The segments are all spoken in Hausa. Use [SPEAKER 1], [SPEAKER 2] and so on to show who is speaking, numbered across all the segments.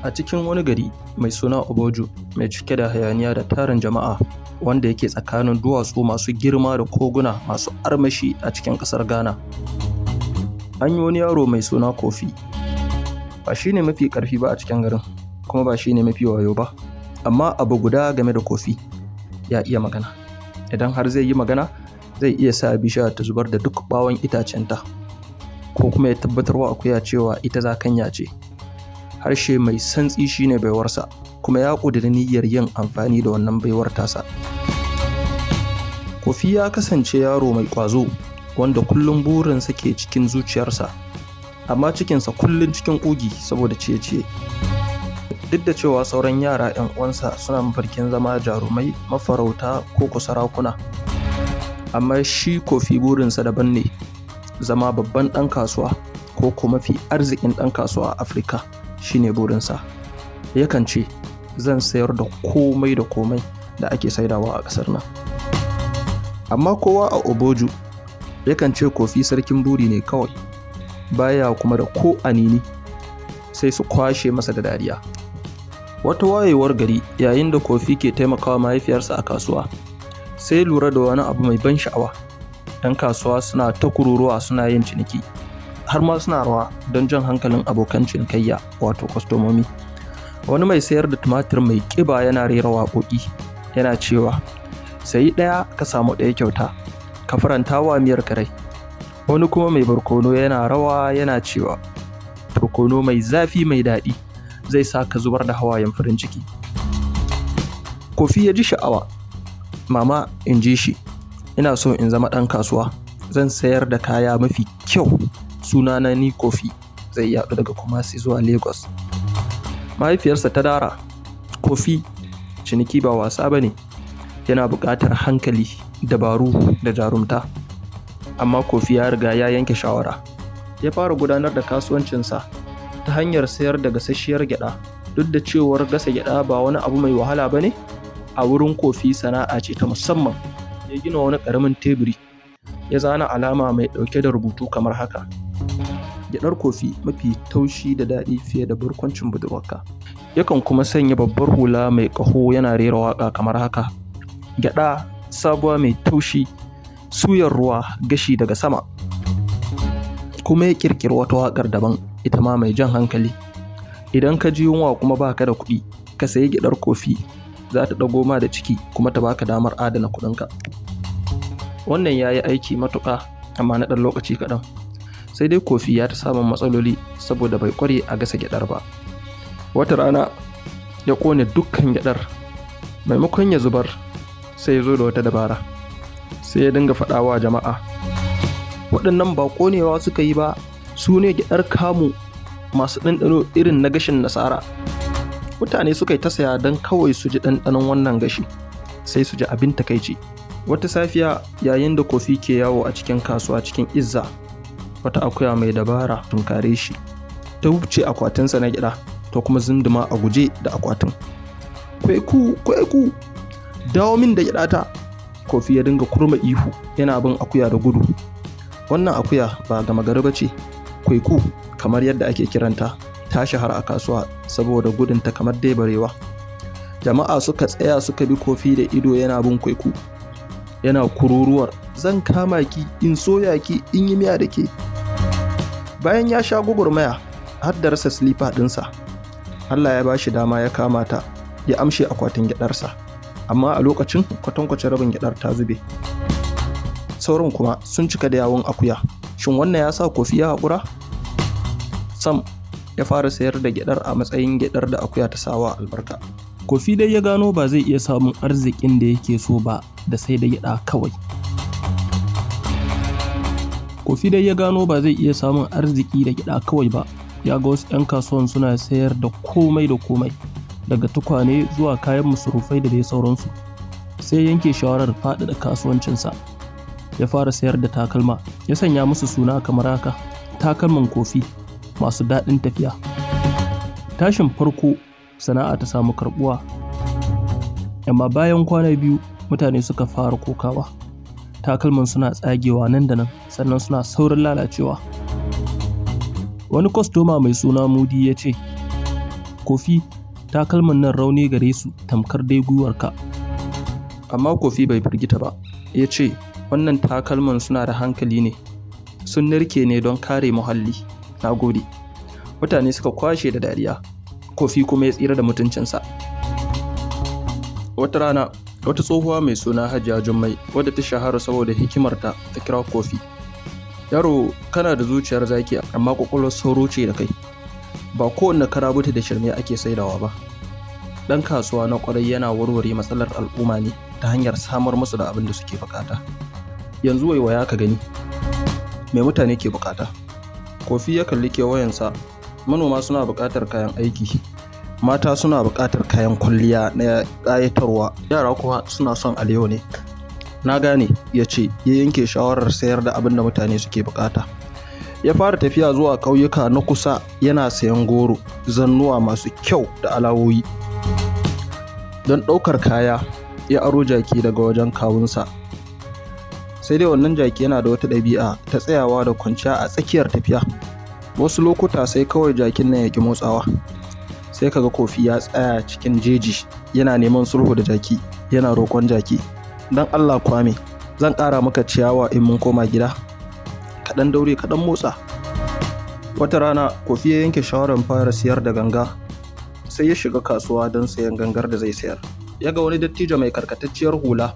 [SPEAKER 1] A cikin wani gari mai suna Oboju, mai cike da hayaniya da tarin jama'a, wanda yake tsakanin duwatsu masu girma da koguna masu armashi a cikin ƙasar Ghana, an yi wani yaro mai suna Kofi. Ba shi ne mafi ƙarfi ba a cikin garin, kuma ba shi ne mafi wayo ba, amma abu guda game da Kofi: ya iya magana. Idan har zai yi magana, zai iya sa bishiya ta zubar da duk ɓawon itacenta, ko kuma ya tabbatar wa akuya cewa ita zakanya ce. Harshe mai santsi shi ne baiwarsa, kuma ya ƙudiri niyyar yin amfani da wannan baiwar tasa. Kofi ya kasance yaro mai ƙwazo, wanda kullum burinsa ke cikin zuciyarsa, amma cikinsa kullum cikin ƙugi saboda ciye-ciye. Duk da cewa sauran yara 'yan uwansa suna mafarkin zama jarumai, mafarauta ko ko sarakuna, amma shi Kofi burinsa daban ne: zama babban ɗan kasuwa ko ko mafi arzikin ɗan kasuwa a Afirka shi ne burinsa. Yakan ce, "Zan sayar da komai da komai da ake saidawa a ƙasar nan." Amma kowa a Oboju yakan ce Kofi sarkin buri ne kawai, baya kuma da ko anini, sai su kwashe masa da dariya. Wata wayewar gari, yayin da Kofi ke taimakawa mahaifiyarsa a kasuwa, sai lura da wani abu mai ban sha'awa. 'Yan kasuwa suna ta kururuwa suna yin ciniki, har ma suna rawa don jan hankalin abokan cinikayya, wato kwastomomi. Wani mai sayar da tumatir mai ƙiba yana rera waƙoƙi, yana cewa, "Sayi ɗaya ka samu ɗaya kyauta, ka faranta wa miyarka rai." Wani kuma mai barkono yana rawa yana cewa, "Barkono mai zafi mai daɗi zai sa ka zubar da hawayen farin ciki." Kofi ya ji sha'awa. "Mama," in ji shi, "ina so in zama ɗan kasuwa. Zan sayar da kaya mafi kyau. Sunana ni Kofi zai yaɗu daga Kumasi zuwa Lagos." Mahaifiyarsa ta dara, "Kofi, ciniki ba wasa ba ne, yana buƙatar hankali, dabaru da jarumta." Amma Kofi ya riga ya yanke shawara. Ya fara gudanar da kasuwancinsa ta hanyar sayar da gasasshiyar gyaɗa. Duk da cewar gasa gyaɗa ba wani abu mai wahala ba ne, a wurin Kofi sana'a ce ta musamman. Ya gina wani ƙaramin teburi, ya zana alama mai ɗauke da rubutu kamar haka: "Gyaɗar Kofi, mafi taushi da daɗi fiye da barkwancin budurwarka." Yakan kuma sanya babbar hula mai ƙaho yana rera waƙa kamar haka: "Gyaɗa sabuwa mai taushi, suyar ruwa gashi daga sama." Kuma ya ƙirƙiri wata waƙar daban, ita ma mai jan hankali: "Idan ka ji yunwa kuma ba ka da kuɗi, ka sayi gyaɗar Kofi, za ta ɗago ma da ciki kuma ta baka damar adana kuɗinka." Wannan ya yi aiki matuƙa, amma na ɗan lokaci kaɗan. Sai dai Kofi ya ta samun matsaloli saboda bai ƙware a gasa gyaɗar ba. Wata rana ya ƙone dukkan gyaɗar. Maimakon ya zubar, sai ya zo da wata dabara. Sai ya dinga faɗa wa jama'a, "Waɗannan ba ƙonewa suka yi ba, su ne gyaɗar kamu masu ɗanɗano irin na gashin Nasara." Mutane suka yi ta saya don kawai su ji ɗanɗanon wannan gashi, sai su ji abin takaici. Wata safiya, yayin da Kofi ke yawo a cikin kasuwa cikin izza, wata akuya mai dabara tunkare shi. Ta wuce akwatinsa na gyaɗa, ta kuma zunduma a guje da akwatin. "Kweku, Kweku, dawo min da gyaɗata!" Kofi ya dinga kurma ihu yana bin akuya da gudu. Wannan akuya ba gama gari ba ce, Kweku kamar yadda ake kiranta, ta shahara a kasuwa saboda gudunta kamar dai barewa. Jama'a suka tsaya suka bi Kofi da ido yana bin Kweku. Yana kururuwar, "Zan kama ki, in soya ki, in yi miya da ke." Bayan ya sha gwagwarmaya har da rasa silifa ɗinsa, Allah ya ba shi dama ya kama ta, ya amshe akwatin gyaɗarsa. Amma a lokacin kwatankwacin rabin gyaɗar ta zube. Sauran kuma sun cika da yawun akuya. Shin wannan ya sa Kofi ya haƙura? Sam, ya fara sayar da gyaɗar a matsayin gyaɗar da akuya ta sawa albarka. Kofi dai ya gano ba zai iya samun arzikin da yake so ba da sai da gyaɗa kawai. Kofi dai ya gano ba zai iya samun arziki da gyaɗa kawai ba. Ya ga wasu 'yan kasuwan suna sayar da komai da komai, daga tukwane zuwa kayan masarufai da dai sauransu. Sai ya yanke shawarar faɗaɗa kasuwancinsa. Ya fara sayar da takalma, ya sanya musu suna kamar haka: "Takalman Kofi, masu daɗin tafiya." Tashin farko sana'a ta samu karɓuwa, amma bayan kwana biyu mutane suka fara kokawa. Takalman suna tsagewa nan da nan, sannan suna saurin lalacewa. Wani kwastoma mai suna Mudi ya ce, Kofi, takalman nan rauni gare su tamkar dai gwiwarka." Amma Kofi bai firgita ba, ya ce, "Wannan takalman suna da hankali ne, sun narke ne don kare muhalli, na gode." Mutane suka kwashe da dariya, Kofi kuma ya tsira da mutuncinsa. Wata rana, wata tsohuwa mai suna Hajiya Jummai, wadda ta shahara saboda hikimarta, ta kira Kofi. "Yaro, kana da zuciyar zaki amma ƙwaƙwalwar sauro ce da kai. Ba kowanne karabuti da shirme ake saidawa ba. Ɗan kasuwa na ƙwarai yana warware matsalar al'umma ne ta hanyar samar musu da abin da suke buƙata. Yanzu waiwaya ka gani, me mutane ke buƙata?" Kofi ya kalli kewayensa. Manoma suna buƙatar kayan aiki, mata suna buƙatar kayan kwalliya na ƙayatarwa, yara kuwa suna son alewa ne. "Na gane," ya ce, ya yanke shawarar sayar da abin da mutane suke buƙata. Ya fara tafiya zuwa ƙauyuka na kusa yana sayan goro, zannuwa masu kyau da alawoyi. Don ɗaukar kaya, ya aro jaki daga wajen kawunsa. Sai dai wannan jaki yana da wata ɗabi'a ta tsayawa da kwanciya a tsakiyar tafiya. Wasu lokuta sai kawai jakin nan ya ƙi motsawa. Sai kaga Kofi ya tsaya cikin jeji yana neman sulhu da jaki, yana roƙon jaki, "Don Allah Kwame, zan ƙara maka ciyawa in mun koma gida. Ka ɗan daure ka ɗan motsa." Wata rana, Kofi ya yanke shawarar fara siyar da ganga. Sai ya shiga kasuwa don sayan gangar da zai sayar. Ya ga wani dattijo mai karkatacciyar hula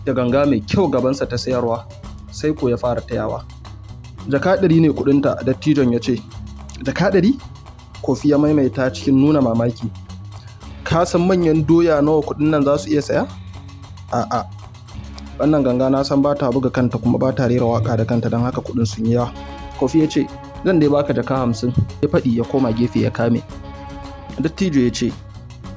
[SPEAKER 1] da ganga mai kyau gabansa ta sayarwa, sai ko ya fara tayawa. "Jaka 100 ne kuɗinta," dattijon ya ce. "Jaka 100?" Kofi ya maimaita cikin nuna mamaki. "Ka san manyan doya nawa kuɗin nan za su iya saya? A'a. Wannan ganga na san ba ta buga kanta kuma ba ta rera waƙa da kanta, don haka kuɗin sun yi yawa." Kofi ya ce, "Zan dai baka jaka 50." Ya faɗi ya koma gefe ya kame. Dattijo ya ce,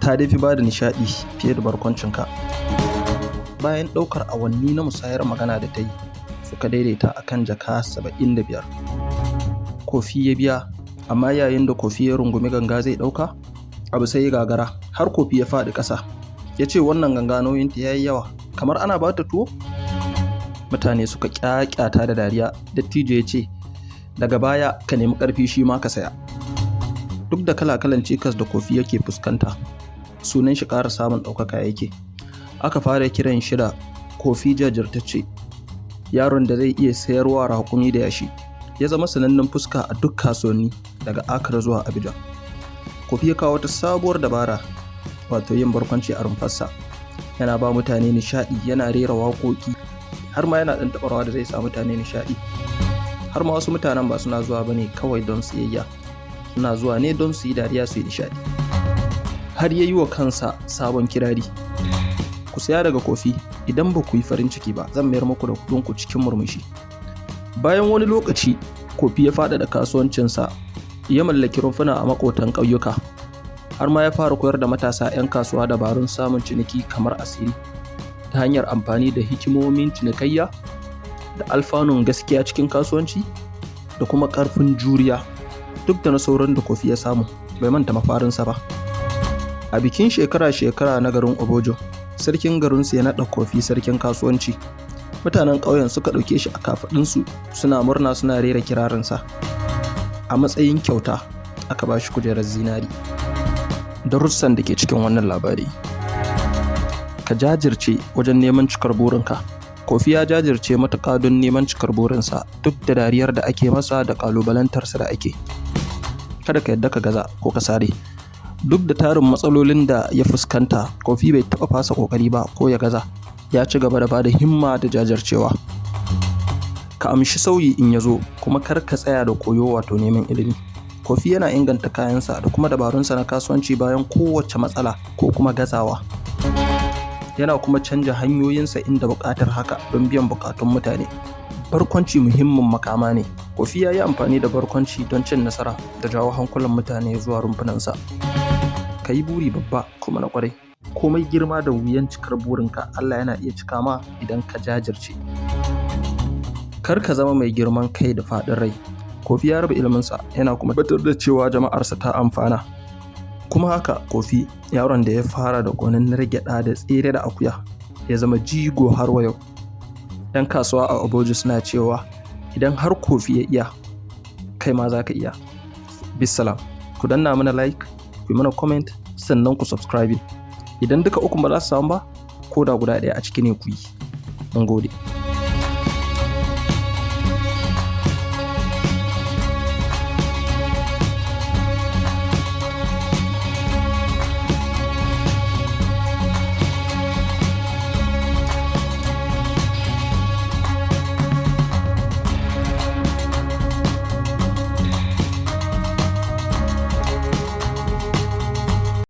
[SPEAKER 1] "Ta dai fi ba da nishaɗi fiye da barkwancinka." Bayan ɗaukar awanni na musayar magana da ta yi, suka daidaita a kan jaka 75. Kofi ya biya, amma yayin da Kofi ya rungumi ganga zai ɗauka, abu sai ya gagara, har Kofi ya faɗi ƙasa. Ya ce, "Wannan ganga nauyinta ya yi yawa, kamar ana ba ta tuwo?" Mutane suka ƙyaƙyata da dariya. Dattijo ya ce, "Daga baya ka nemi ƙarfi shi ma ka saya." Duk da kala-kalan cikas da Kofi yake fuskanta, sunan shi ƙara samun ɗaukaka yake. Aka fara kiran shi da Kofi jajirtacce, yaron da zai iya sayarwa raƙumi da yashi. Ya zama sanannen fuska a duk kasuwanni daga Accra zuwa Abidjan. Kofi ya kawo wata sabuwar dabara, wato yin barkwanci a rumfarsa. Yana ba mutane nishaɗi, yana rera waƙoƙi, har ma yana ɗan taɓa rawa da zai sa mutane nishaɗi. Har ma wasu mutanen ba suna zuwa bane kawai don siyayya, suna zuwa ne don su yi dariya, su yi nishaɗi. Har ya yi wa kansa sabon kirari. "Ku saya daga Kofi, idan ba ku yi farin ciki ba, zan mayar muku da kuɗinku cikin murmushi." Bayan wani lokaci, Kofi ya faɗaɗa kasuwancinsa, ya mallaki rumfuna a maƙotan ƙauyuka. Har ma ya fara koyar da matasa 'yan kasuwa dabarun samun ciniki kamar asiri ta hanyar amfani da hikimomin cinikayya da alfanun gaskiya cikin kasuwanci da kuma ƙarfin juriya. Duk da nasarorin da Kofi ya samu, bai manta mafarinsa ba. A bikin shekara-shekara na garin Obojo, sarkin garinsu ya naɗa Kofi sarkin kasuwanci. Mutanen ƙauyen suka ɗauke shi a kafaɗunsu suna murna, suna rera kirarinsa. A matsayin kyauta, aka ba shi kujerar zinari. Darussan da ke cikin wannan labari: Ka jajirce wajen neman cikar burinka. Kofi ya jajirce matuƙa don neman cikar burinsa duk da dariyar da ake masa da ƙalubalantarsa da ake. Kada ka yadda ka gaza ko ka sare. Duk da tarin matsalolin da ya fuskanta, Kofi bai taɓa fasa ƙoƙari ba ko ya gaza. Ya ci gaba da bada himma da jajircewa. Ka amshi sauyi in ya zo, kuma kar ka tsaya da koyo, wato neman ilimi. Kofi yana inganta kayansa da kuma dabarunsa na kasuwanci bayan kowace matsala ko kuma gazawa. Yana kuma canja hanyoyinsa inda buƙatar haka don biyan buƙatun mutane. Barkwanci muhimmin makama ne. Kofi ya yi amfani da barkwanci don cin nasara da jawo hankulan mutane zuwa rumfunansa. Ka yi buri babba kuma na ƙwarai. Komai girma da wuyan cikar burinka, Allah yana iya cika ma idan ka jajirce. Kar ka zama mai girman kai da faɗin rai. Kofi ya raba iliminsa, yana kuma tabbatar da cewa jama'arsa ta amfana. Kuma haka Kofi, yaron da ya fara da ƙonanniyar gyaɗa da tsere da akuya, ya zama jigo har wa yau. 'Yan kasuwa a Obojo suna cewa, "Idan har Kofi ya iya, kai ma za ka iya." Bissalam. Ku danna mana like, ku yi mana comment, sannan ku subscribing. Idan duka ukun ba za su samu ba, ko da guda ɗaya a ciki ne ku yi. Mun gode.